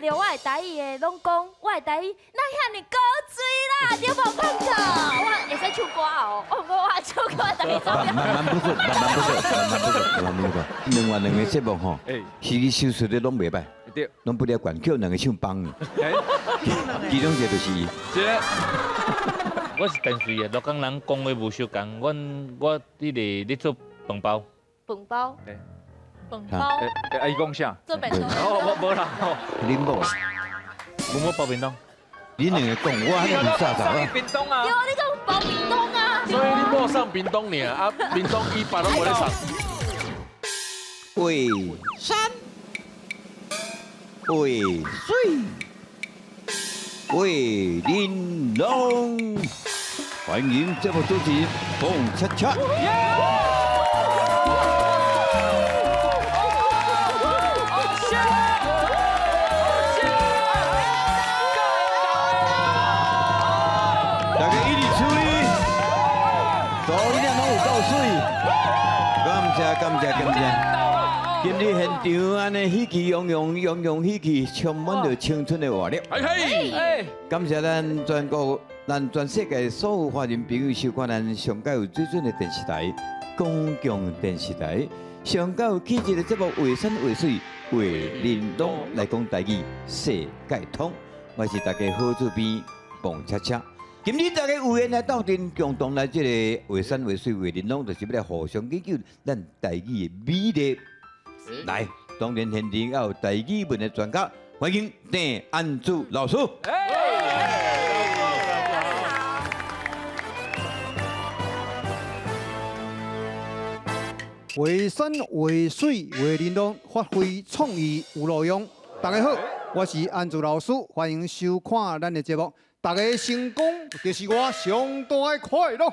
著我的台語的，攏講我的台語，哪遐爾古錐啦，對無胖哥？我會使唱歌哦，我毋過我唱歌，大家走。慢慢慢不過，慢慢不過，慢慢不過，慢慢不過。另外兩個節目吼，是你收視率攏袂䆀，攏不了管，叫兩個唱幫的。其中一個就是伊。我是淡水的，鹿港人講話無相仝，阮我佇咧咧做飯包。飯包。飯包。欸，伊講啥？做便當。哦，無無啦。恁某。我某包便當。你兩個講，我還唔啥啥啊？屏東啊。對啊，你講包便當啊。所以你某送屏東爾，啊，屏東伊爸攏無咧送。畫山，畫水，畫玲瓏。歡迎節目主持人彭恰恰。大家一起吹，昨日拢有夠水，感謝感謝感謝。今日現場按呢喜氣洋洋，洋洋喜氣，充滿著青春的活力。感謝咱全國、咱全世界所有華人朋友收看咱上蓋有水準的電視台——公共電視台。上蓋有氣質的節目《畫山畫水畫玲瓏》來講台語，世界通。我是大家好主編彭恰恰。今日大家有緣來鬥陣，共同來這個畫山畫水畫玲瓏，就是欲來互相研究咱台語的美麗。來，當然現場還有台語文的專家，歡迎鄭安珠老師。畫山畫水畫玲瓏，發揮創意有路用。大家好，我是安珠老師，歡迎收看咱的節目。大家成功就是我上大的快樂。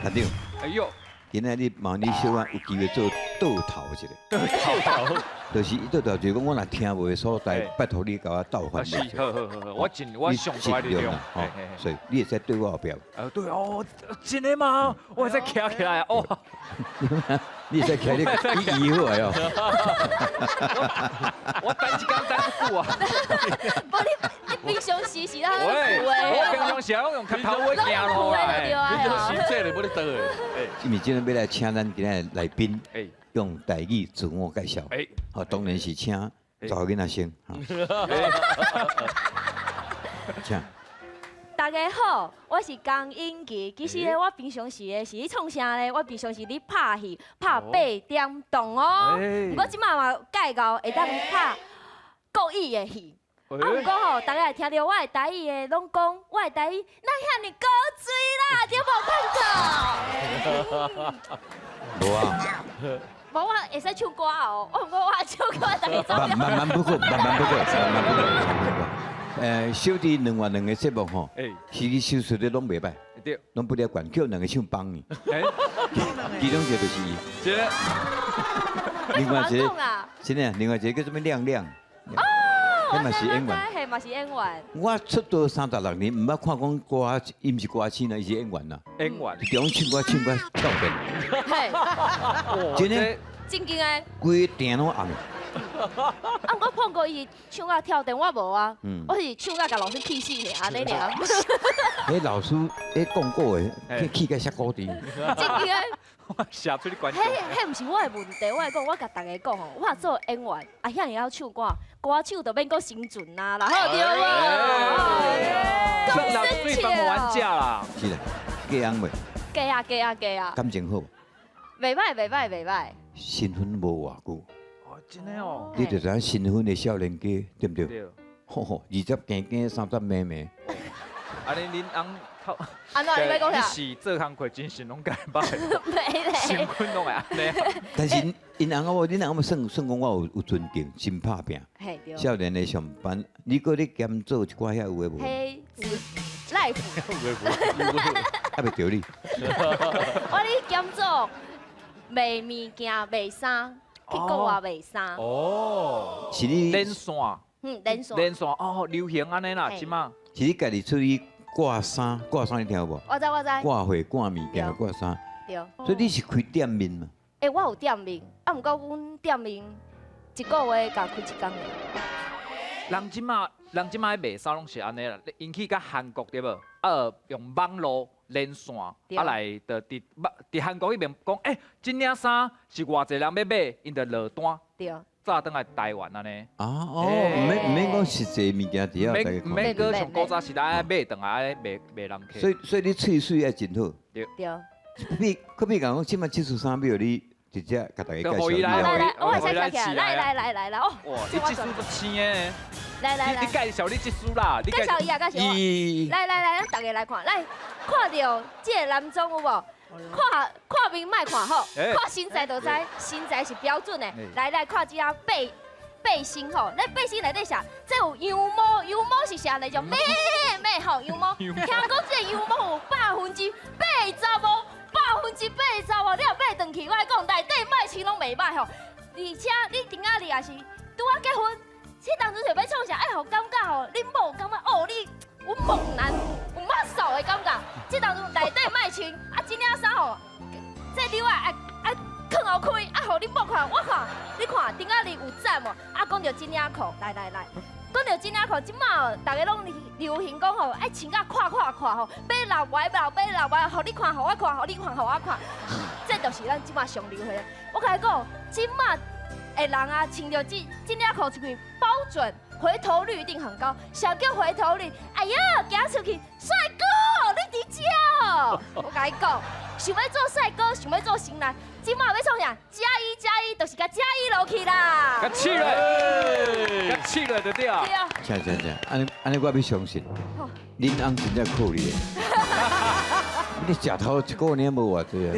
校長，哎呦，今仔日望你小可有機會做倒頭一下。倒頭，就是倒頭，就是講我若聽無的所在，拜託你共我倒翻。是，好好好，我盡我上大力量，所以你會使對我後壁。對哦，真的嗎？我會使徛起來哦。你會使徛你你移好來哦。我等一工等久啊。無你你平常時是咱扶的。我平常時攏用較頭尾行路啦。平常時這個無咧倒的。今日真欲來請咱今仔來賓，用台語自我介紹。好，當然是請查某囡仔先。請。大家好，我是江英琪。其實咧，我平常時咧是咧創啥咧？我平常時咧拍戲，拍八點檔哦。毋過這馬嘛改到會當拍國語的戲。啊，毋過吼，大家會聽著我的台語的，攏講我的台語，哪遐爾古錐啦，對無胖哥？無啊。無，我會使唱歌哦。我毋過我唱歌，大家走。慢慢慢不過，慢慢不過，慢慢不過，慢慢不過。小弟兩萬兩個節目吼，是去收視率攏袂䆀，攏不了管，叫兩個唱幫的。其中一個就是伊。另外一個，真的，另外一個叫做啥物亮亮。哦，彼嘛是演員。彼嘛是演員。我出道36年，毋捌看講歌，伊毋是歌星啦，伊是演員啦。演員。中唱歌唱歌跳電。嘿。真的。真經的。規個店攏暗。啊，毋過胖哥伊唱甲跳電，我無啊，我是唱甲共老師氣死爾，按呢爾。彼老師，彼講古的，去氣甲摔鼓地。真經的。寫出你觀眾。彼毋是我的問題，我會講，我共大家講吼，我若做演員，啊遐爾曉唱歌，歌手就免閣生存啊啦，好對無？夠生氣玩家啦。是啦，嫁翁未？嫁啊嫁啊嫁啊！感情好無？袂歹袂歹袂歹。新婚無偌久。真的哦！你就知影新婚的少年家，對毋對？對。吼吼，20加加，30暝暝。啊，你恁翁頭？按怎你欲講啥？你是做工課精神攏共歹。沒咧。新婚攏會按呢。但是𪜶翁仔某，恁翁仔某算算講我有尊敬，真拍拚。嘿對。少年的上班，你閣咧兼做一寡遐有的無？嘿，life。還袂著你。我咧兼做賣物件、賣衫。去國外賣衫。哦，是你連線。嗯，連線。連線哦，流行按呢啦，這馬。是你家己出去掛衫，掛衫你聽有無？我知我知。掛貨、掛物件、掛衫。對。所以你是開店面嘛？欸，我有店面，啊，毋過阮店面一個月共開一工爾。人這馬賣衫攏是按呢啦，𪜶去佮韓國對無？啊，用網路連線，啊來就佇佇韓國彼邊講，欸，這領衫是偌濟人欲買，𪜶就落單，早轉來台灣按呢。啊哦，毋免毋免講實際物件佇遐，免毋免閣像古早時代愛買轉來愛賣賣人客。所以你喙水愛真好。對。對。比可比講，這馬這束衫欲予你直接共大家介紹。來來，我會使起來，來來來來來哦。哇，你這束足青的。來來來，你介紹你這束啦，介紹伊啊，介紹我。來來來，咱大家來看，來看著這个男裝有無？看看面莫看好，看身材就知，身材是標準的。來來，看這下背背心吼，咱背心內底寫，這有羊毛，羊毛是啥呢？叫咩咩吼羊毛。聽講這個羊毛有85%，85%，你若買轉去，我來講內底莫穿攏袂䆀吼。而且你今仔日也是拄仔結婚，這當陣就欲創啥？哎，予感覺吼，恁某感覺哦，你有猛男有 muscle 的感覺。這當陣內底莫穿，啊，這領衫吼，這紐仔愛愛囥予開，啊，予恁某看，我看，你看，頂仔日有讚無？啊，講著這領褲，來來來，講著這領褲，這馬逐家攏流行講吼，愛穿甲闊闊闊吼，欲老歪老，欲老歪，予你看，予我看，予你看，予我看，這就是咱這馬上流行的。我共你講，這馬的人啊，穿著這這領褲出去，保準回頭率一定很高。啥叫回頭率？哎呀，行出去，帥哥，你佇遮哦！我共你講，想欲做帥哥，想欲做型男，這馬欲創啥？加一加一，就是共加一落去啦。共試咧，共試咧就對啊。對啊。請請請，按呢按呢，我欲相信，恁翁真正靠你的。你食頭一個年無偌濟啊。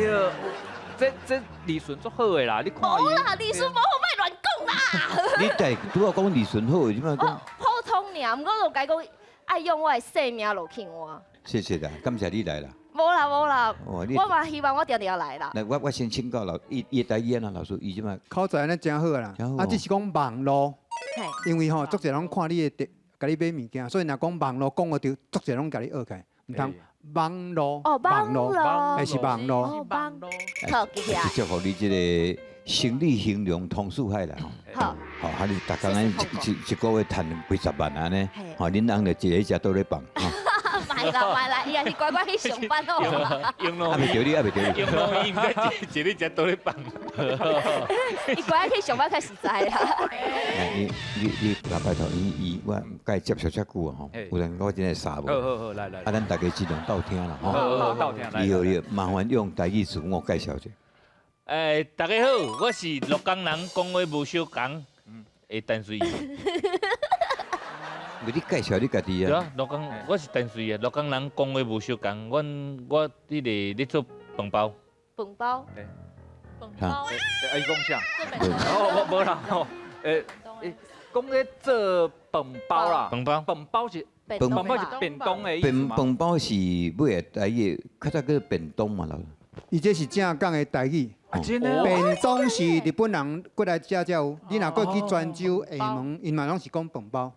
對，這這利潤足好的啦，你看伊。無啦，利潤無好，莫亂講啦。你台拄仔講利潤好，這馬講。普通爾，毋過我共伊講，愛用我的性命落去換。謝謝啦，感謝你來啦。無啦無啦，我嘛希望我定定來啦。來，我先請教老伊伊台語按怎老師，伊這馬口才按呢誠好啦。啊，只是講網路，因為吼，足濟人看你的，共你買物件，所以若講網路講予著，足濟攏共你學起來，毋通網路，網路，還是網路。好，記起來。祝福你這个生理形容通四海啦吼。好。好，啊你逐工按呢一一一个月趁幾十萬按呢，吼，恁翁就一个食倒咧放。莫啦莫啦，伊也是乖乖去上班哦。用咯，還袂著你，還袂著你。用咯，伊毋知一日食倒咧放。伊乖乖去上班較實在啦。你你你，拜託伊伊，我共伊接觸遮久啊吼，有陣我真會捎無。好好好，來來。啊，咱大家盡量鬥聽啦吼。好好鬥聽來。你好你好，麻煩用台語自我介紹者。欸，大家好，我是鹿港人，講話無相仝的陳瑞。無你介紹你家己啊？對啊，鹿港，我是陳瑞啊。鹿港人講話無相仝，阮我佇咧咧做飯包。飯包。飯包。欸，伊講啥？哦，無無啦吼，欸，講咧做飯包啦。飯包。飯包是飯包是便當的意思嗎？飯包是買台語，較早叫便當嘛啦。伊這是正港的台語。便當是日本人過來遮才有，你若過去泉州、廈門，𪜶嘛攏是講飯包，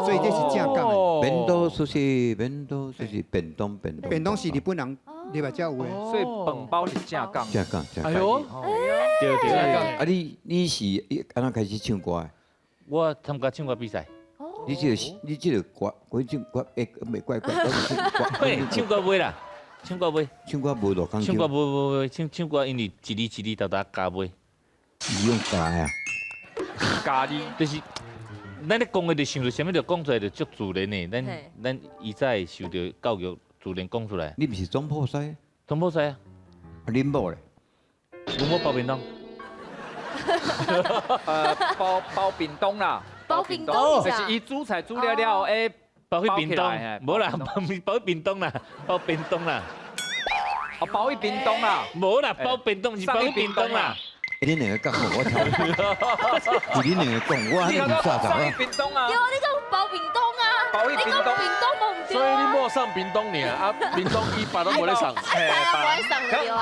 所以這是正港的。便當就是便當就是便當便當。便當是日本人入來才有的，所以飯包是正港。正港正港。哎喲，對對。啊你你是按怎開始唱歌的？我參加唱歌比賽。你這個你這個歌，我唱歌會袂怪怪？唱歌袂啦。唱歌袂，唱歌無落空。唱歌無無無，唱唱歌因為一字一字沓沓加袂。伊用加啊？加字就是，咱咧講的就想著啥物，就講出來就足自然的。咱咱以早會受著教育，自然講出來。你毋是總鋪師？總鋪師啊？恁某咧？阮某包便當。包包便當啦。包便當就是伊煮菜煮了了，欸。包去屏東，無啦，包去屏東啦，包便當啦。哦，包去屏東啦。無啦，包便當是包去屏東啦。欸，恁兩個講，我聽。是恁兩個講，我還毋啥啥。送去屏東啊。對啊，你講包屏東啊。包去屏東。屏東無毋對。所以你某送屏東爾，啊，屏東伊爸攏無咧送。嘿，爸無咧送對啊。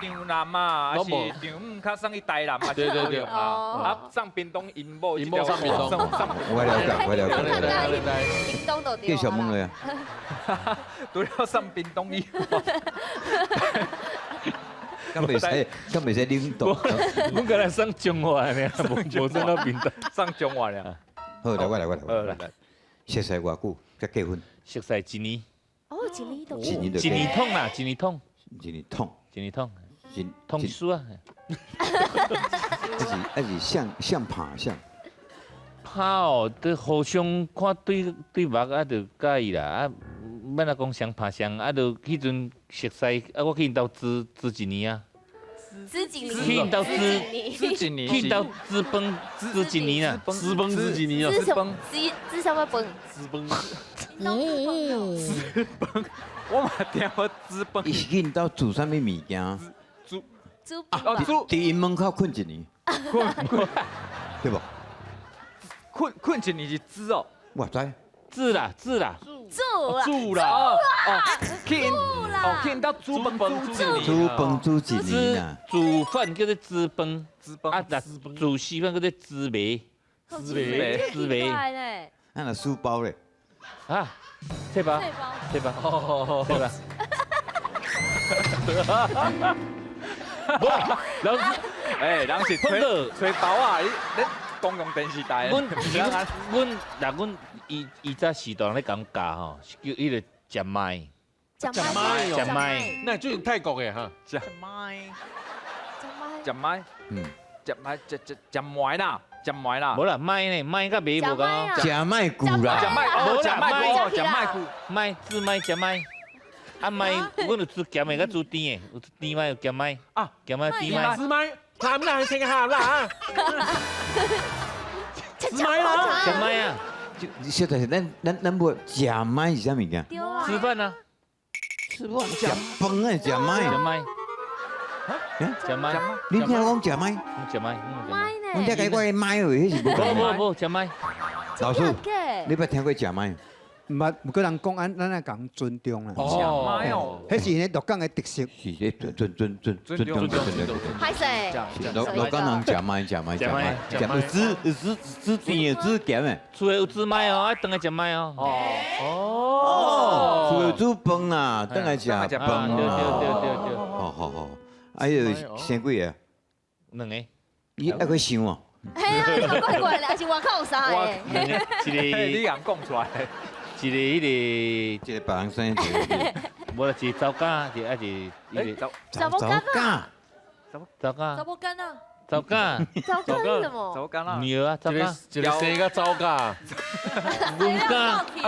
丈南啊，還是丈母較送去台南啊？對對對。啊，送屏東𪜶某，𪜶某送屏東。我了解，我了解。屏東就對。繼續問落啊。除了送屏東以外。敢袂使，敢袂使冷凍。阮敢若送彰化爾，無送到屏東。送彰化爾。好，來我來我來我來。來。熟似偌久才結婚？熟似一年。哦，一年都。一年就。一年通啦，一年通。一年通。一年通。一通書啊。還是像像拍像。拍哦，都互相看對對目啊，就佮意啦啊。欲按怎講相拍相啊，就彼陣熟似啊，我去𪜶兜住住一年啊。住一年。去𪜶兜住住一年。去𪜶兜煮飯煮一年啊，煮飯煮一年啊。煮什麼？煮什麼飯？煮飯。煮飯。我嘛聽過煮飯。伊是去𪜶兜煮啥物物件？煮煮啊！佇𪜶門口睏一年。睏對無？睏睏一年是煮哦。我知。煮啦，煮啦。煮啦。煮啦。哦，去哦，去𪜶兜煮飯煮一年。煮飯煮一年啊。煮飯叫做煮飯。煮飯。啊，若煮稀飯叫做煮糜。煮糜。煮糜。啊，若書包咧？啊，冊包。冊包。冊包。無，老師，欸，人是揣揣包啊，你公共電視台。阮阮若阮以以早時代咧講教吼，是叫彼个食麥。食麥。食麥。那最近泰國的哈。食麥。食麥。嗯。食麥食食食麥啦，食麥啦。無啦，麥呢？麥佮糜無仝。食麥久啦。食麥，無啦，麥食麥久。麥煮麥食麥。啊麥，阮有煮鹹的，佮煮甜的，有甜麥有鹹麥。啊，鹹麥甜麥。煮麥，鹹啦，先鹹啦。煮麥啦，食麥啊！實在是咱咱咱無食麥是啥物件？吃飯啊！吃飯。食飯的食麥。食麥。食麥。你聽我講食麥？食麥。麥呢？阮遮講我的麥話，彼是無。無無無，食麥。老師，你捌聽過食麥？毋捌，毋過人講按，咱愛共尊重啦。食麥哦，彼是𪜶鹿港的特色。是咧，尊尊尊尊尊重尊重。歹勢。鹿鹿港人食麥食麥食麥，食有煮有煮煮甜的煮鹹的。厝的有煮麥哦，愛轉來食麥哦。哦。厝有煮飯啦，轉來食飯啦。對對對對對。好好好，啊，彼個生幾个？兩个。你愛去想哦。嘿啊，你嘛怪怪的，還是外口有三个？兩个，一个。你共講出來。一个彼个，一个別人生，一个無啦，一个查某囝，一个啊一个查某囝啊，查某囝，查某囝啊，查某囝，查某囝是什麼？查某囝啊，女兒啊，查某囝，一個生甲走囝，阮囝，啊一個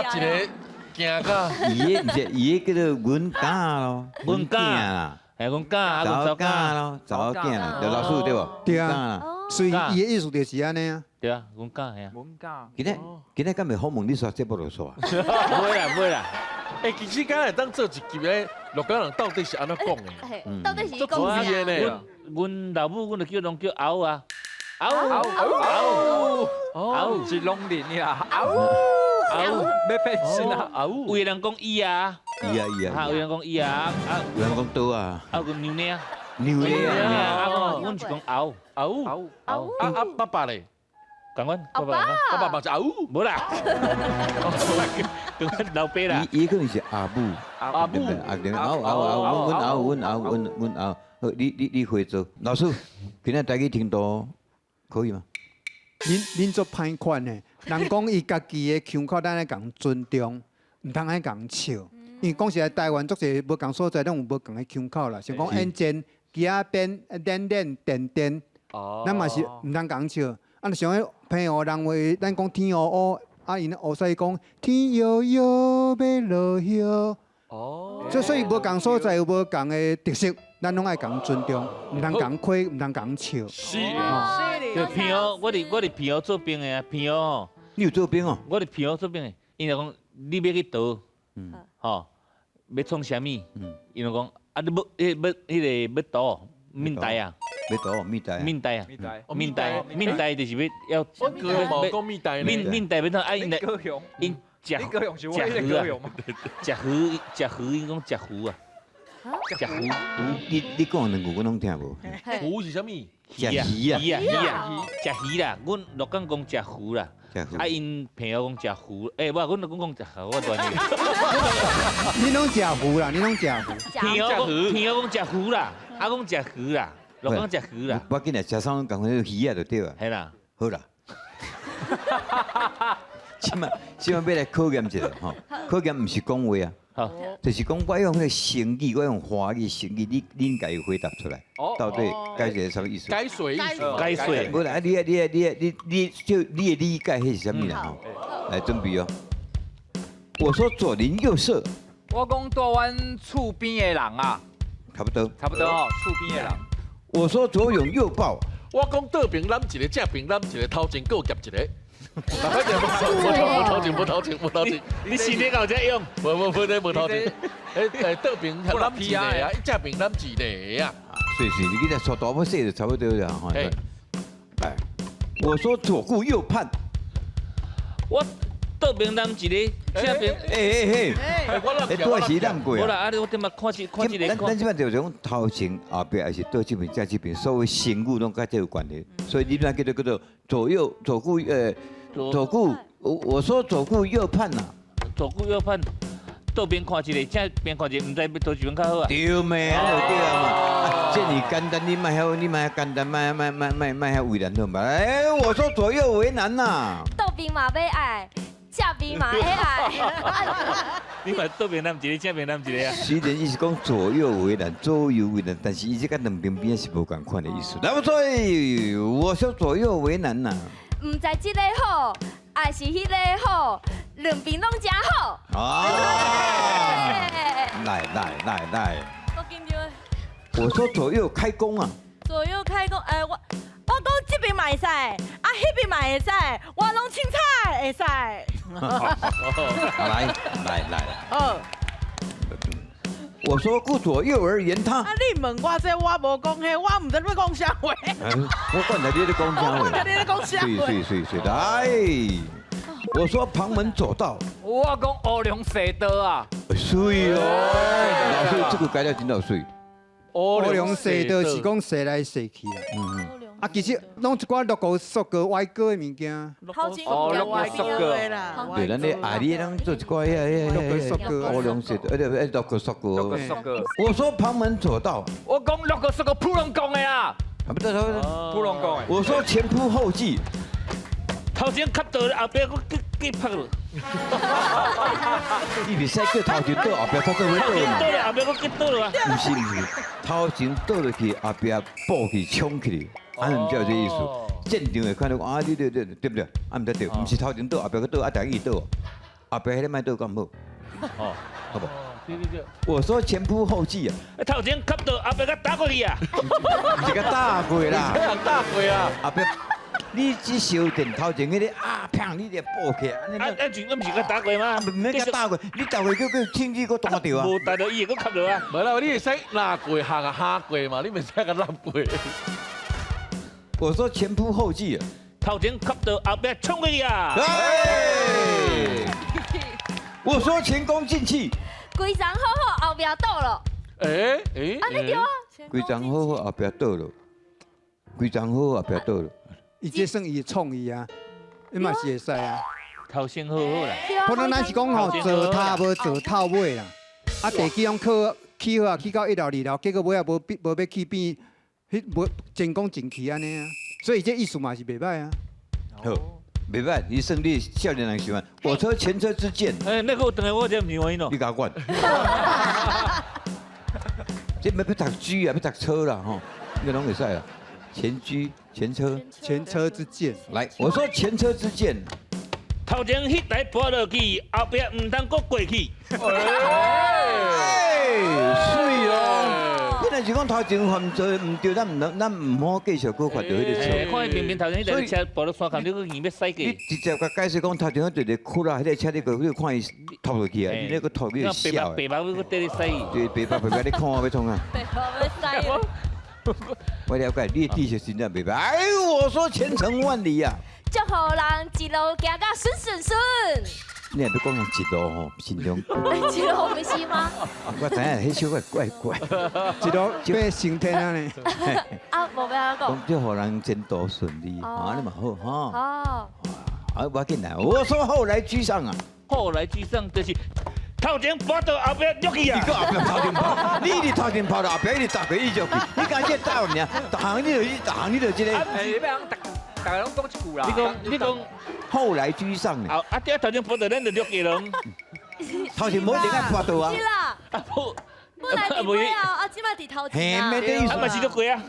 行囝，伊的毋是伊的叫做阮囝咯，阮囝啦，係阮囝啊，查某囝咯，查某囝啦，劉老師對無？對啊，所以伊的意思就是按呢啊。對啊，阮囝係啊。阮囝。今仔今仔敢袂訪問你煞節目就煞？袂啦袂啦。欸，其實敢會當做一集咧，鹿港人到底是按怎講的？到底是講啥？阮阮老母，阮就叫攏叫阿母啊，阿母阿母阿母是農林的啊，阿母阿母欲變身啊，阿母。有的人講伊啊，伊啊伊啊，有的人講伊啊，啊有人講刀啊，啊有娘娘，娘娘啊，阮是講阿母阿母阿母啊啊爸爸咧？仝款，阿爸，爸爸嘛是阿母，無啦，仝款老爸啦。伊可能是阿母，阿母，阿阿阿阿阮阿阮阿阮阮阿，好，你你你回做老師，今仔台語程度可以嗎？恁恁足歹款的，人講伊家己的腔口，咱愛共尊重，毋通愛共笑。因為講實在，台灣足濟無仝所在，攏有無仝的腔口啦。像講演戰、機仔邊、連連、電電，咱嘛是毋通共笑。啊，像彼澎湖人話，咱講天烏烏，啊，𪜶烏西講天搖搖欲落雨。哦。所以無仝所在有無仝的特色，咱攏愛共尊重，毋通共虧，毋通共笑。是。就澎湖，我佇澎湖做兵的啊，澎湖吼。你有做兵哦？我佇澎湖做兵的，𪜶就講你欲去佗，吼，欲創啥物？𪜶就講啊，你欲彼欲彼个欲佗，面台啊。欲佗面台。面台啊。面台，面台就是欲要。我高雄嘛讲面台面面台欲创啊，𪜶来𪜶食食魚啊，食魚食魚，𪜶講食魚啊。食魚，你講兩句我攏聽無。魚是啥物？食魚啊！魚啊魚啊，食魚啦！阮鹿港講食魚啦，啊𪜶澎湖講食魚，欸，我阮鹿港講食魚，我亂去。你攏食魚啦，你攏食魚。澎湖講澎湖講食魚啦，啊，講食魚啦，鹿港食魚啦，無要緊啦，食啥攏仝款，魚仔就對啊。係啦。好啦。這擺欲來考驗一下吼，考驗毋是講話啊，就是講我用彼个成語，我用華語成語，你恁家己回答出來，到底解一個啥物意思？解水意思。解水。無啦，你啊你啊你啊你你就你的理解彼是啥物啦吼？來準備哦。我說左鄰右舍，我講蹛阮厝邊的人啊，差不多，差不多哦，厝邊的人。我說左擁右抱，我講倒爿攬一个，正爿攬一个，頭前閣夾一个。無頭前，無頭前，無頭前，你是咧搞這用？無無無咧，無頭前。倒爿攬一个啊，正爿攬一个啊。是是，你這數大要細就差不多啦。來，我說左顧右盼，我倒爿攬一个，正爿。欸欸欸，欸，拄仔是攬過啊。無啦，啊你我頂擺看一看一个。咱這擺就是講頭前後壁，還是倒這邊正這邊，所有成語攏佮這有關係。所以你那叫做叫做左右左顧左顧，我說左顧右盼呐。左顧右盼，倒爿看一个，正爿看一个，毋知欲佗一邊較好啊。對咩？按呢就對啊嘛。這爾簡單，你莫遐，你莫遐簡單，莫莫莫莫莫遐為難好嘛。哎，我說左右為難呐。倒爿嘛欲愛，正爿嘛會愛。你嘛倒爿攬一个，正爿攬一个啊。雖然伊是講左右為難，左右為難，但是伊這個兩邊邊是無仝款的意思。那麼所以我說左右為難呐。毋知這个好，還是彼個好，兩邊攏誠好。啊！來來來來，我緊張。我說左右開弓啊！左右開弓，我講這邊嘛會使，啊，彼邊嘛會使，我攏凊彩會使。來來來。哦。我說顧左右而言他。啊！你問我這，我無講彼，我毋知欲講啥話。我管他你咧講啥話。我管你咧講啥話。水水水來，我說旁門左道。我講烏龍踅道啊。水哦，老師這個改了真老水。烏龍踅道是講踅來踅去啦。嗯。啊，其實攏一寡落高縮高歪高的物件。哦，落高縮高啦。對，咱咧啊，你攏做一寡遐遐落高縮高。烏龍踅道，落高縮高。落高縮高。我說旁門左道。我講落高縮高，普龍講的啊。啊，不對，不對，普龍講的。我說前仆後繼。頭前磕到，後壁閣閣拍落。你袂使叫頭前倒，後壁才做伙倒嘛。倒了，後壁閣結倒了啊。毋是毋是，頭前倒落去，後壁補去衝起來，按呢毋才有這意思。戰場會看到啊，你對對對不對？啊，毋知對，毋是頭前倒，後壁閣倒，啊，逐家一起倒。後壁彼个莫倒敢好？哦，好無？對對對。我說前仆後繼啊。頭前磕到，後壁閣打過去啊。毋是閣打過啦。打過啊。後壁。你只燒電頭前彼个啊，砰！你就補起來。啊啊！就毋是閣打過嗎？毋免閣打過，你打過叫叫清氣閣彈著啊。無彈著伊會閣磕著啊。無啦，你會使拉過行啊，哈過嘛，你袂使共攬過。我說前仆後繼啊。頭前磕著，後壁衝過去啊！我說前功盡棄。規層好好，後壁倒了。欸欸，按呢對啊。規層好好，後壁倒了。規層好好，後壁倒了。伊這算伊的創意啊，伊嘛是會使啊。頭先好好啦。可能咱是講吼，做頭無做頭尾啦。啊，地基攏起好啊，起到一樓二樓，結果尾仔無變無欲起變，彼無前功盡棄按呢啊。所以這意思嘛是袂䆀啊。好，袂䆀，你算你少年人喜歡。我說前車之鑑。欸，那個我等下我這毋是原因哦。你共我管。這欲欲讀車啊，欲讀車啦吼，你攏會使啊。前車、前車、前車之鑑。來，我說前車之鑑。頭前彼台撥落去，後壁毋通閣過去。欸，媠哦！本來是講頭前犯錯毋對，咱毋能，咱毋好繼續閣犯著彼个錯。看伊明明頭前彼台車撥落山崁，你閣硬欲駛過。你直接共解釋講頭前彼一個窟啊，彼个車你閣你看伊拖落去啊，你咧閣拖你會痟的。白目白目閣綴咧駛。對，白目白目你看我欲創啥？白目欲駛。我了解，你的知識真正袂䆀。哎，我說前程萬里啊！祝予人一路行甲順順順。你若欲講人一路吼，心中。一路毋是嗎？我知影，彼小可怪怪。一路變升天啊呢。啊，無欲按怎講。講祝予人前途順利，按呢嘛好吼。哦。啊，無要緊啦，我說後來居上啊。後來居上就是。頭前跋倒，後壁掠去啊！你閣後壁頭前跑，你一直頭前跑，後壁一直踏過你就去。你敢這走爾，逐項你就逐項你就這個。欸，你欲通逐逐个攏講一句啦。你講你講後來居上呢？後啊對啊，頭前跋倒，咱就掠去咯。頭前無一定愛跋倒啊。是啦。啊無，本來佇尾後，啊，這擺佇頭前啊。嘿，免這意思。啊嘛是掠過啊。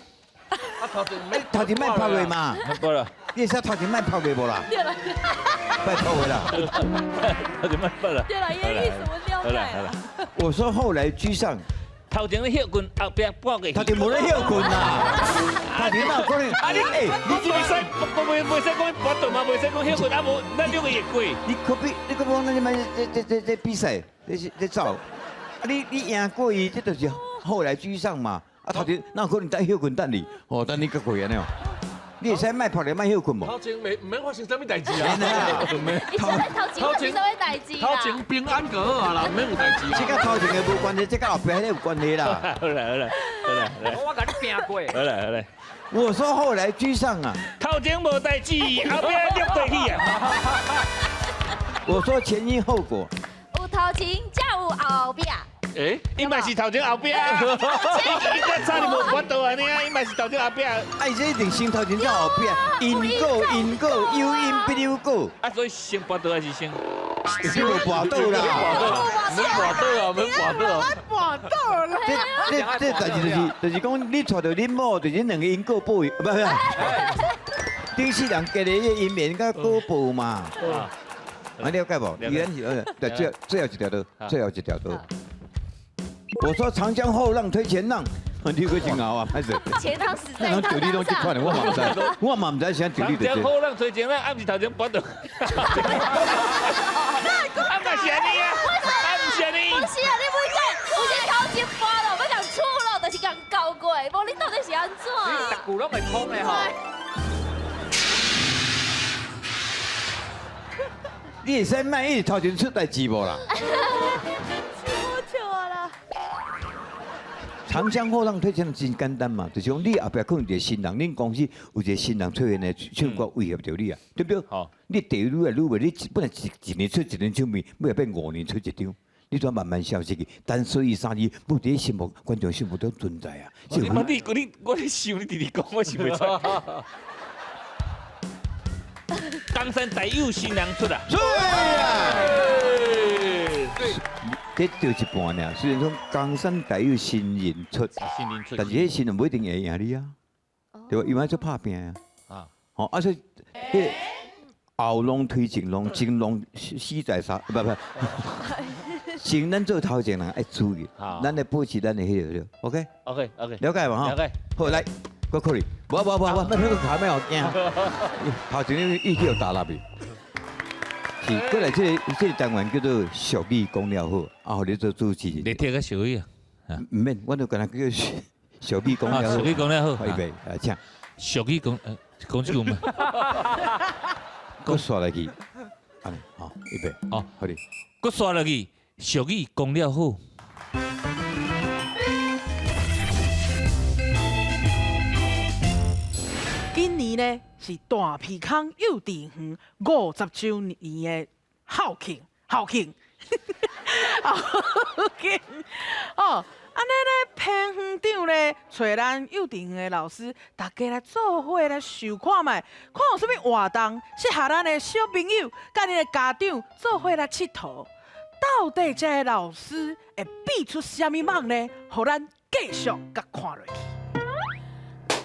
啊頭前免頭前莫拍落嘛。無啦。你會使頭前莫拍落無啦？對啦。拜託我啦。頭前莫拍啦。對啦，伊的意思我了解啦。我說後來居上。頭前咧歇睏，後壁跋過去。頭前無咧歇睏啦。頭前哪有可能？啊你，你袂使，袂使講跋倒嘛，袂使講歇睏，啊無，咱兩個會過。你可比，你可講咱這擺這比賽，這走，啊你贏過伊，這就是後來居上嘛。啊頭前哪有可能等歇睏等你？哦，等你較過按呢哦。你會使莫拍咧，莫歇睏無？頭前袂毋免發生啥物代誌啊！頭前啥物代誌頭前平安就好啊啦，毋免有代誌。這佮頭前的無關係，這佮後壁彼個有關係啦。好啦好啦好啦，我共你拼過。好啦好啦。我說後來居上啊。頭前無代誌，後壁掠過去啊。我說前因後果。有頭前才有後壁。欸，伊嘛是頭前後壁啊！伊個差你無跋倒按呢啊！伊嘛是頭前後壁。啊，伊這一定先頭前才後壁，因果因果有因必有果。啊，所以先跋倒還是先？是無跋倒啦。免跋倒啊，免跋倒啊。跋倒啦。這代誌就是講，你娶著恁某，就是兩個因果報應，不不。頂世人結的姻緣佮果報嘛。啊，了解無？伊咱是，對，最後一條路，最後一條路。我說長江後浪推前浪，你閣真𠢕啊，歹勢。前浪死在那你攏這款的，我嘛毋知，我嘛毋知啥道理。長江後浪推前浪，啊毋是頭前跋倒。啊嘛是按呢啊，啊毋是按呢。不是啊，你每個有是頭前跋倒，欲共出咯，就是共交過，無你到底是按怎？你逐句攏會通的吼。你會使莫一直頭前出代誌無啦？長江後浪推前浪真簡單嘛，就是講你後壁可能一個新人，恁公司有一個新人出現的唱歌威脅著你啊，對不對？你地位愈來愈袂，你本來一年出一張唱片，尾仔變5年出一張，你都慢慢消失去。但所以三字不佇心目觀眾心目中存在啊。你你我咧想，你直直講，我想袂出來。江山代有新人出啊！對啊。這對一半爾，雖然講江山代有新人出，但是彼新人無一定會贏你啊，對吧？因為做拍拚啊，吼啊所以，彼後浪推前浪，前浪死在沙，不不，前咱做頭前人愛注意，咱來保持咱的彼個，OK？ OK OK，了解無哈？了解。好來，閣考慮，無無無無，莫閣卡莫予驚，頭前你意氣又大落去。是，過來這個單元叫做俗語講了好，啊，予你做主持人。你聽個俗語啊？毋免，我就干焦叫俗語講了好。俗語講了好，預備，來請。俗語講，講這句嘛。閣煞落去，按呢，好，預備，哦，好哩。閣煞落去，俗語講了好。今年呢是大鼻空幼稚園50週年的校慶，校慶，校慶哦！按呢咧，彭園長咧，揣咱幼稚園的老師，大家來做伙來想看覓，看有啥物活動適合咱的小朋友，佮𪜶的家長做伙來𨑨迌。到底這个老師會變出啥物夢呢？予咱繼續共看落去。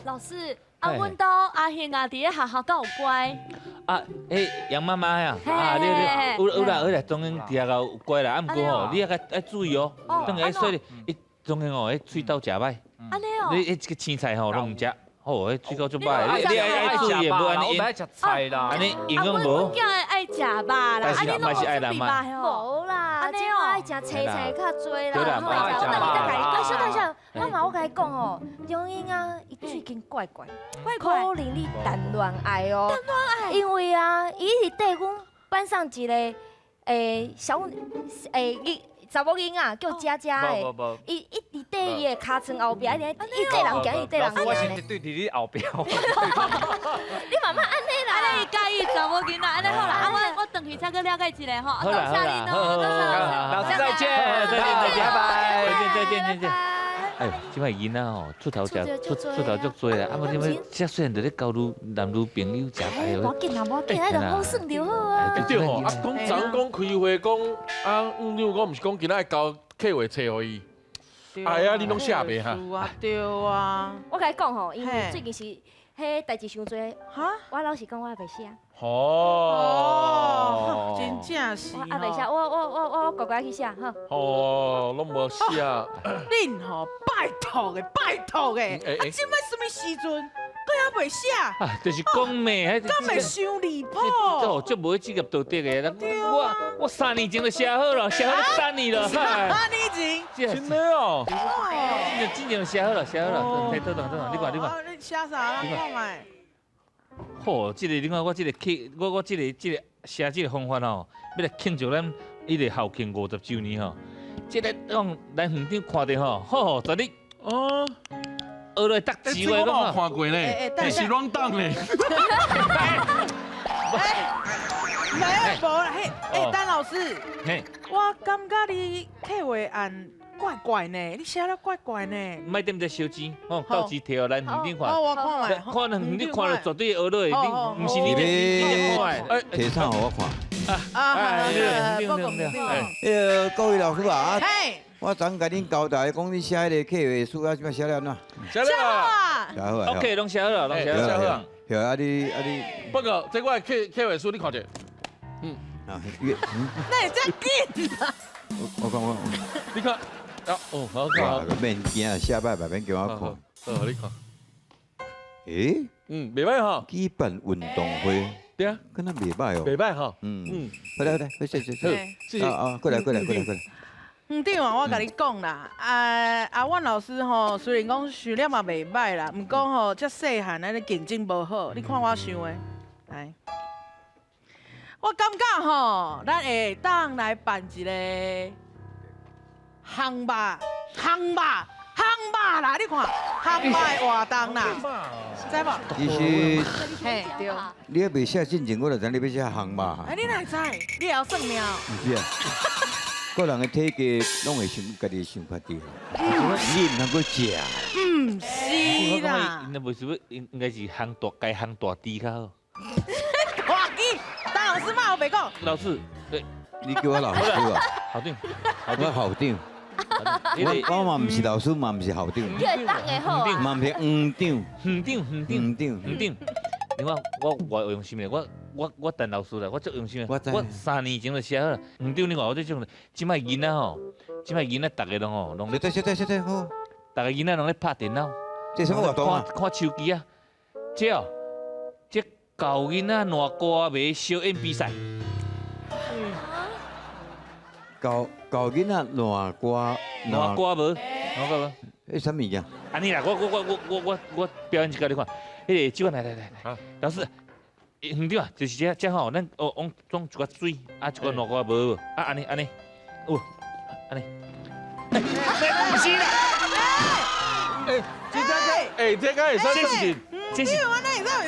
老師。啊，阮兜阿興啊，佇咧學校敢有乖？啊，彼楊媽媽呀，啊，你有啦有啦，當然佇遐有乖啦，啊，毋過吼，你也愛注意哦，當下說伊當然哦，彼喙斗食歹，按呢哦，你彼這個青菜吼攏毋食，吼，彼喙斗足歹，你愛注意，無按呢，我愛食菜啦，按呢營養無。阮囝愛食肉啦，啊，你攏無準備肉無啦，這愛食青菜較濟啦。對啦，我等下再甲你。等下，媽媽，我共你講哦，楊英啊，伊最近怪怪，可能你談戀愛哦，談戀愛，因為啊，伊是綴阮班上一個小查某囡仔叫佳佳的，伊一直綴伊的尻川後壁，一直伊綴人行，伊綴人行。我是一對佇你後壁。你嘛莫按呢啦，按呢伊佮意查某囡仔，按呢好啦。啊，我轉去才閣了解一下吼。好啦多謝恁哦，多謝老師再見，再見再見，拜拜。再見再見再見。哎哎，這擺囡仔吼，出頭食出出頭足濟啦，啊無你們遮細漢就咧交女男女朋友食哎無要緊啦，無要緊，彼就好耍就好啊。對吼，啊講昨講開會講啊，院長講毋是講今仔日交計劃冊予伊，哎呀，你攏寫袂哈？對啊。我共你講吼，因為最近是彼代誌傷濟，我老實講，我也袂寫。哦，真正是。我也袂寫，我乖乖去寫吼。哦，攏無寫。恁吼，拜託的，拜託的，啊，這擺啥物時陣，閣猶袂寫？啊，就是講咩？敢會傷離譜？哦，足無職業道德的。我3年前就寫好了，寫好等你了。3年前？真的哦。真正寫好了，寫好了。等等等，你看你看。你寫啥？你看覓。好，這個你看我這個去，我這個寫這個方法吼，欲來慶祝咱彼個校慶50週年吼。這個講咱園長看著吼，好，昨日哦，學來得智慧，我有看過呢，這是亂檔呢。沒有，無啦，嘿，哎，陳老師，我感覺你計劃案怪怪呢，你寫得怪怪呢。莫踮這燒錢，吼，到時提予咱園長看。哦，我看覓。看園長看了絕對學落，你毋是你這你這看的。提啥予我看？啊，對，對，對。各位老師啊，我昨共恁交代，講你寫彼個計劃書啊，這擺寫了按怎？寫了啊。寫好啊。 OK，攏寫好了，攏寫好了。對啊，你啊你。不過這我的計劃書你看者。嗯。啊，那會遮緊？我看我。你看。啊哦，好看。免驚，寫歹嘛免叫我看。好，你看。欸？嗯，袂歹吼。舉辦運動會。對啊。敢若袂歹哦。袂歹吼。嗯嗯。好來好來，好謝謝謝。謝謝。啊啊，過來過來過來過來。園長啊，我共你講啦，啊啊，阮老師吼，雖然講想了嘛袂歹啦，毋過吼，遮細漢按呢競爭無好，你看我想的，來，我感覺吼，咱會當來辦一個烘肉、烘肉、烘肉啦，你看烘肉的活動啦，知無？其實，嘿，對。你猶未寫進前，我就知你欲寫烘肉。哎，你哪會知？你會曉算命？毋是啊，個人的體格攏會想家己想法對，你毋通閣食。毋是啦。那無是欲應應該是烘大雞、烘大豬較好。大雞，陳老師嘛有白講。老師，對，你叫我老師啊？校長，我校長。我嘛毋是老師，嘛毋是校長。叫伊當的好啊。嘛毋是園長。園長，園長，園長，園長。你看我我用心的，我陳老師啦，我足用心的。我3年前就寫好了。園長，你看我這種，這擺囡仔吼，這擺囡仔逐个攏吼，攏。對對對對好。逐个囡仔攏咧拍電腦。這啥物活動啊？看手機啊。這哦，這舊囡仔爛歌袂相演比賽。舊舊囡仔爛歌爛歌無？爛歌無？彼啥物件？按呢啦，我表演一下你看，彼個這款來來來來，老師，園長啊，就是這這吼，咱哦往裝一寡水，啊一寡爛歌無，啊按呢按呢，有，按呢，毋是啦，欸，這個，欸，這個會使這是這是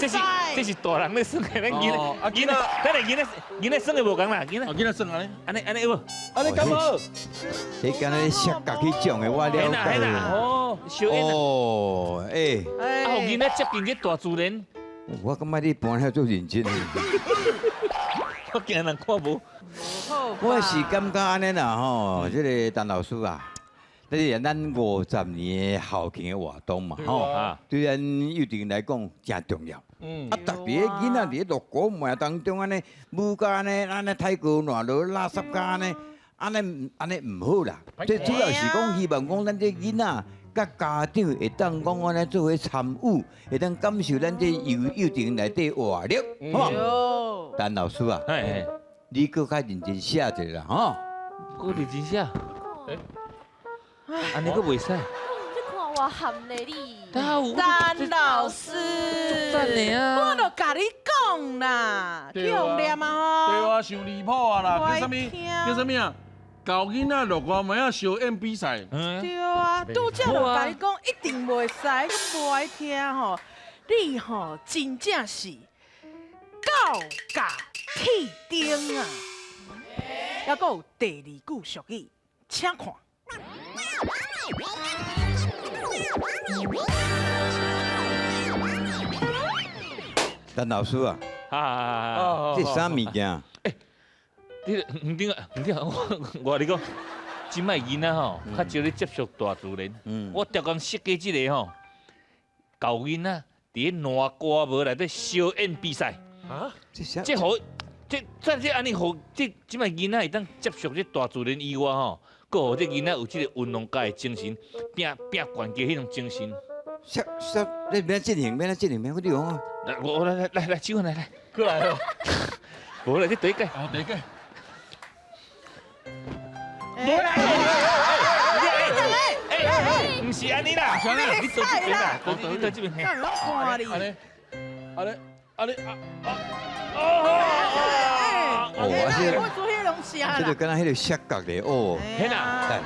這是這是大人咧耍的，咱囡仔囡仔，咱的囡仔囡仔耍的無仝啦，囡仔囡仔耍按呢，按呢按呢有無？按呢敢好？彼敢若摔角彼種的，我了解。哦，小演哦，欸，啊，予囡仔接近這大自然。我感覺你搬了足認真的。我驚人看無。我是感覺按呢啦吼，這個陳老師啊。這是咱50年的校慶的活動嘛，吼，對咱幼稚園來講誠重要。嗯，啊，特別囡仔佇咧落雨暝當中按呢，舞甲按呢，按呢太高爛落垃圾甲按呢，按呢按呢毋好啦。最主要是講希望講咱這囡仔佮家長會當講按呢做伙參與，會當感受咱這幼稚園內底活力，好無？陳老師啊，你閣較認真寫一下啦，吼。閣認真寫。按呢閣袂使。你看我含咧你。陳老師，我就共你講啦，去予念啊吼。對啊，傷離譜啊啦！叫啥物？叫啥物啊？舊囡仔落歌暝仔相演比賽。對啊，拄才就共你講，一定袂使，閣無愛聽吼。你吼真正是狗咬鐵釘啊！猶閣有第二句俗語，請看。陳老師啊，啊，這啥物件？你黃長啊，黃長，我佮你講，這擺囡仔吼，較少咧接觸大自然。我逐工設計這个吼，教囡仔佇咧爛瓜無內底燒燕比賽。啊？這予這這這按呢予這這擺囡仔會當接觸這大自然以外吼，閣予這囡仔有這個運動家的精神，拼拼懸架彼種精神。啥啥？你欲按怎進行？欲按怎進行？欲你講啊！來，我來來來來，手來來。過來哦。無啦，這第一個。哦，第一個。無啦！哎，毋是按呢啦，你坐這邊啦，你坐這邊。看你。按呢，按呢，按呢，啊啊！哦，啊這我做彼種聲這就敢若彼个摔角咧哦。嘿啦，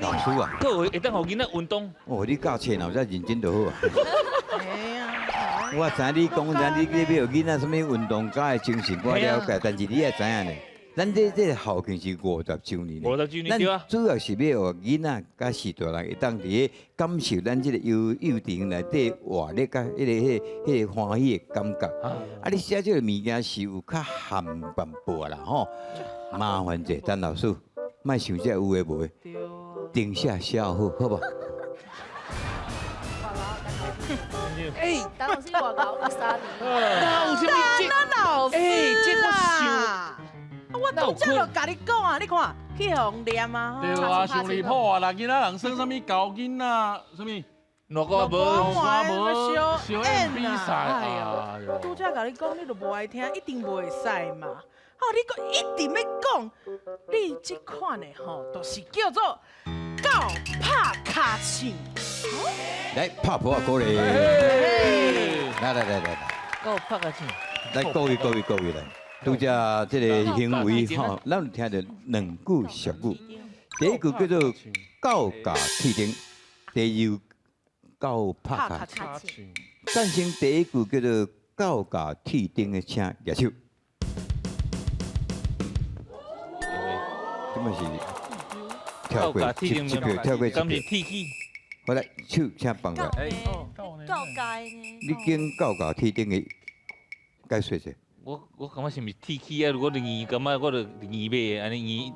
老師啊，閣會當予囡仔運動。哦，你教冊若有遮認真就好啊。我知你講，知你你欲予囡仔啥物運動家的精神，我了解。但是你也知影呢，咱這這校慶是50週年，50週年對啊。咱主要是欲予囡仔佮序大人會當佇咧感受咱這個幼幼稚園內底活力佮彼個歡喜的感覺。啊，你寫這個物件是有較含淡薄啦吼，麻煩者陳老師，莫想這有的無的，定寫寫好，好無？哎，陳老師外口有三年。哪有啥物這？陳老師哎，這我想，我拄才就共你講啊，你看去予人念啊。對啊，傷離譜啊！啦，囡仔人耍啥物猴囡仔，啥物？爛瓜無，爛瓜無，燒燕比賽。哎呦，我拄才共你講，你就無愛聽，一定袂使嘛。吼，你閣一直欲講，你這款的吼，就是叫做狗拍跤唱。來拍噗仔鼓勵。來來來來來。狗拍跤唱。來各位各位各位來，拄才這个行為吼，咱有聽著兩句俗語。第一句叫做狗咬鐵釘，第二句狗拍跤唱。贊成第一句叫做狗咬鐵釘的，請舉手。這擺是跳過一票，跳過一票。好來，手請放下。狗咬呢？你揀狗咬鐵釘的解說者。我感覺是毋是鐵齒啊？如果硬，感覺我就硬欲按呢硬。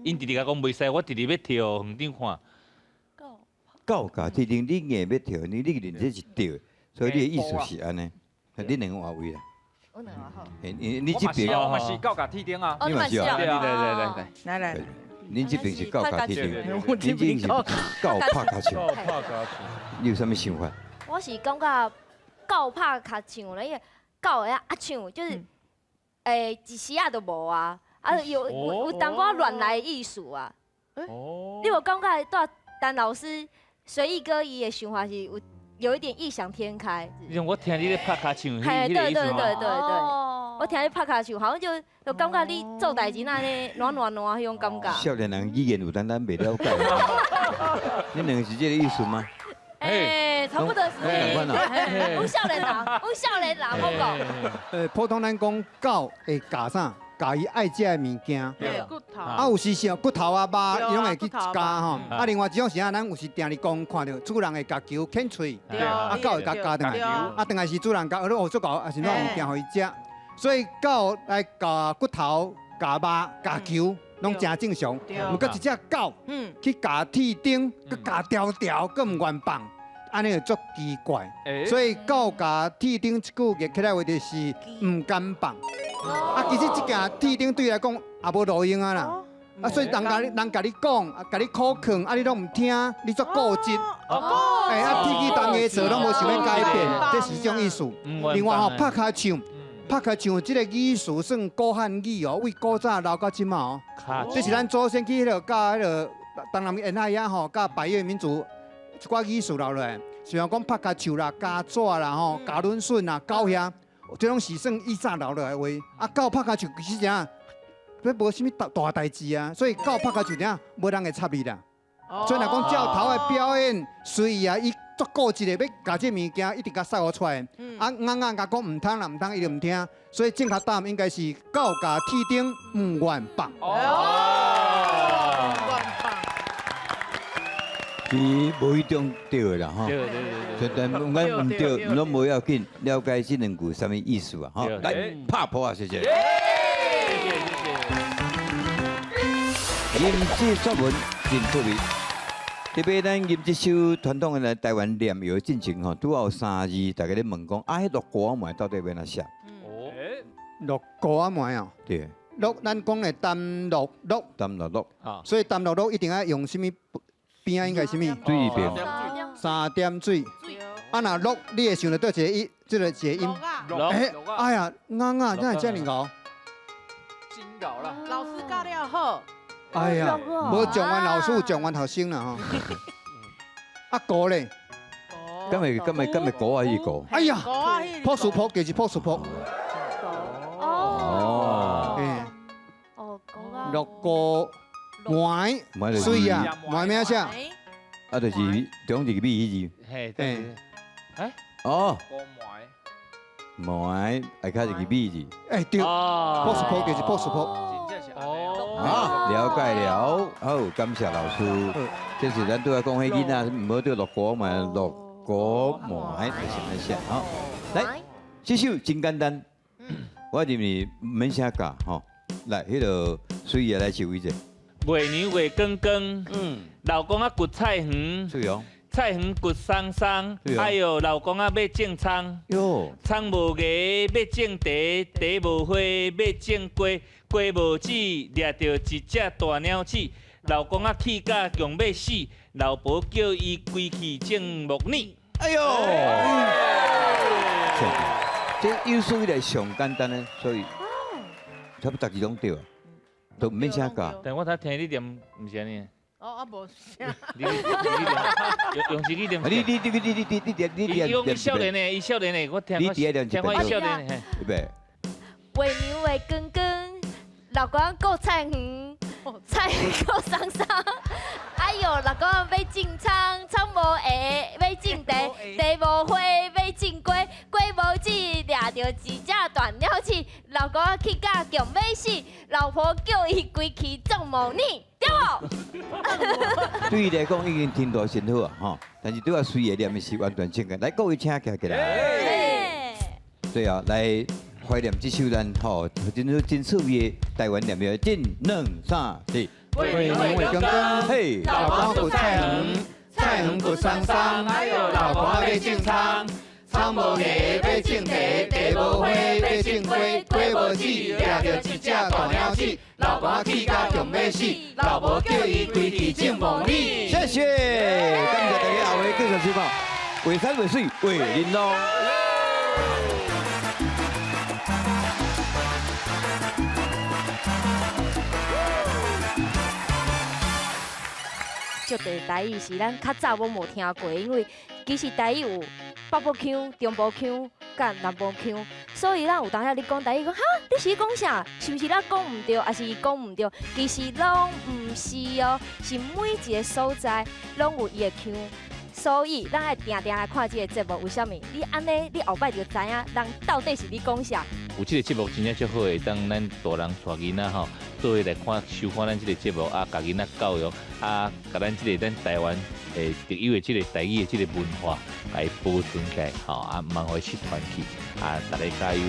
𪜶直直共講袂使，我直直欲跳，園長看。狗咬鐵釘，你硬欲跳，你認這是對的，所以你的意思是按呢。你兩個換位啦。我兩個好。你這邊我嘛是狗咬鐵釘啊。你嘛是啊？來來來來來來。恁這邊是狗咬鐵釘，恁這邊是狗拍跤唱。狗拍跤唱。你有啥物想法？我是感覺狗拍跤唱咧，因為狗的啊唱就是，一時仔就無啊，啊有淡薄仔亂來的意思啊。你無感覺蹛陳老師隨意哥伊的想法是有一點異想天開。你我聽你咧拍跤唱，嘿，對對對對對，我聽你拍跤唱，好像就感覺你做代誌按呢爛爛爛彼種感覺。少年人語言有當咱袂了解，你兩個是這個意思嗎？欸，差不多是。阮少年人，阮少年人，我講。普通咱講狗會咬啥？咬伊愛食的物件。骨頭。啊，有時是骨頭啊、肉，伊攏會去咬吼。啊，另外一種是啥？咱有時定佇公看著主人會共球舔喙，啊，狗會共咬轉來。啊，轉來是主人咬，哦，足𠢕，啊是哪物件予伊食。所以狗來咬骨頭、咬肉、咬球，攏誠正常。毋過一隻狗去咬鐵釘，閣咬條條，閣毋願放。按呢就足奇怪，所以狗咬鐵釘這句譯起來話就是毋甘放。啊，其實這件鐵釘對伊來講也無路用啊啦。啊，所以人共你人共你講，啊，共你苦勸，啊，你攏毋聽，你足固執。欸，啊，鐵齒銅牙做攏無想欲改變，這是這種意思。另外吼，拍跤唱，拍跤唱這個語詞算古漢語哦，為古早留到這馬哦。這是咱祖先去彼个佮彼个東南沿海遐吼，佮百越民族一寡語詞留落來，像講拍跤手啦、咬紙啦、吼、咬卵筍啦、狗遐，這攏是算以早留落來的話。啊，狗拍跤手其實怎，這無啥物大大代誌啊，所以狗拍跤手怎，無人會插你啦。所以若講照頭的表演，隨意啊，伊足固執的，欲共這物件一直共塞予出來。啊，尪仔共講毋通啦，毋通，伊就毋聽。所以正確答案應該是狗咬鐵釘毋願放。哦，是無一定對的啦，吼。對對對對。但毋管毋對，攏無要緊，了解這兩句啥物意思啊？吼，來拍噗仔，謝謝。謝謝謝謝。吟詩作文真趣味。特別咱吟這首傳統的台灣念謠進前吼，拄好有三字，大家咧問講啊，彼落糊仔糜到底欲按怎寫？哦，落糊仔糜哦。對。落咱講的澹漉漉。澹漉漉。所以澹漉漉一定愛用啥物邊仔應該啥物？水邊。三點水。啊，若漉，你會想著佗一个音，這个一个音。漉。哎呀，尪仔，哪會遮爾𠢕？真𠢕啦！老師教了好。哎呀，無狀元老師，狀元學生啦吼。啊，糊咧？敢會糊還是糊？哎呀，朴素朴就是朴素朴。哦。哦，糊啊。落糊糜，水啊，糜咩寫？啊，就是中一個米彼字。嘿，對。哎。哦。糜，下跤一個米字。哎，對。朴素朴就是朴素朴。哦，好，了解了，好，感謝老師。這是咱拄仔講彼囡仔，毋好對落糊糜，落糊糜就是按呢寫。好，來，這首真簡單，我認為毋免啥教吼。來，彼个水爺來試位者。月娘月光光，老公仔掘菜園，菜園掘松松，哎喲，老公仔欲種葱，葱無芽欲種茶，茶無花欲種瓜，瓜無籽掠著一隻大鳥鼠，老公仔氣甲強欲死，老婆叫伊規去種木耳。哎喲，這有史以來上簡單的，所以差不多逐字攏對啊，都毋免啥教。但我頭聽你念，毋是按呢。哦，啊無啥。你你用手機念。你你你你你你你你伊講伊少年的，伊少年的，我聽我聽我伊少年的。預備。月娘月光光，老公顧菜園，菜園顧桑桑。哎喲，老公欲種葱，葱無芽欲種茶，茶無花欲種瓜，瓜無籽掠著一隻大鳥鼠。老公氣甲強欲死，老婆叫伊規去種木耳，對無？對伊來講已經聽到真好啊，吼！但是對我隨意念的是完全正確。來，各位請徛起來。對啊，來懷念這首咱吼真真趣味的台灣念謠，一、兩、三、四。月娘月光光，嘿，老公掘菜園，菜園掘桑桑，老公欲種葱，葱無芽欲種茶，茶無花欲種瓜，瓜無籽掠著一隻大鳥鼠，老公氣甲強欲死，老婆叫伊規去種木耳。謝謝，感謝大家，後回繼續收看，畫山畫水畫玲瓏。足濟台語是咱較早攏無聽過，因為其實台語有北部腔、中部腔、佮南部腔，所以咱有當時你講台語講哈，你是講啥？是毋是咱講毋對，抑是伊講毋對？其實攏毋是哦，是每一个所在攏有伊的腔，所以咱愛定定來看這个節目，為啥物？你按呢，你後擺就知影人到底是咧講啥。有這个節目真正足好的，當咱大人帶囡仔吼，做伙來看收看咱這个節目啊，共囡仔教育啊，共咱這个咱台灣特有的這个台語的這个文化，共伊保存起來吼，啊，毋通予伊失傳去啊，大家加油！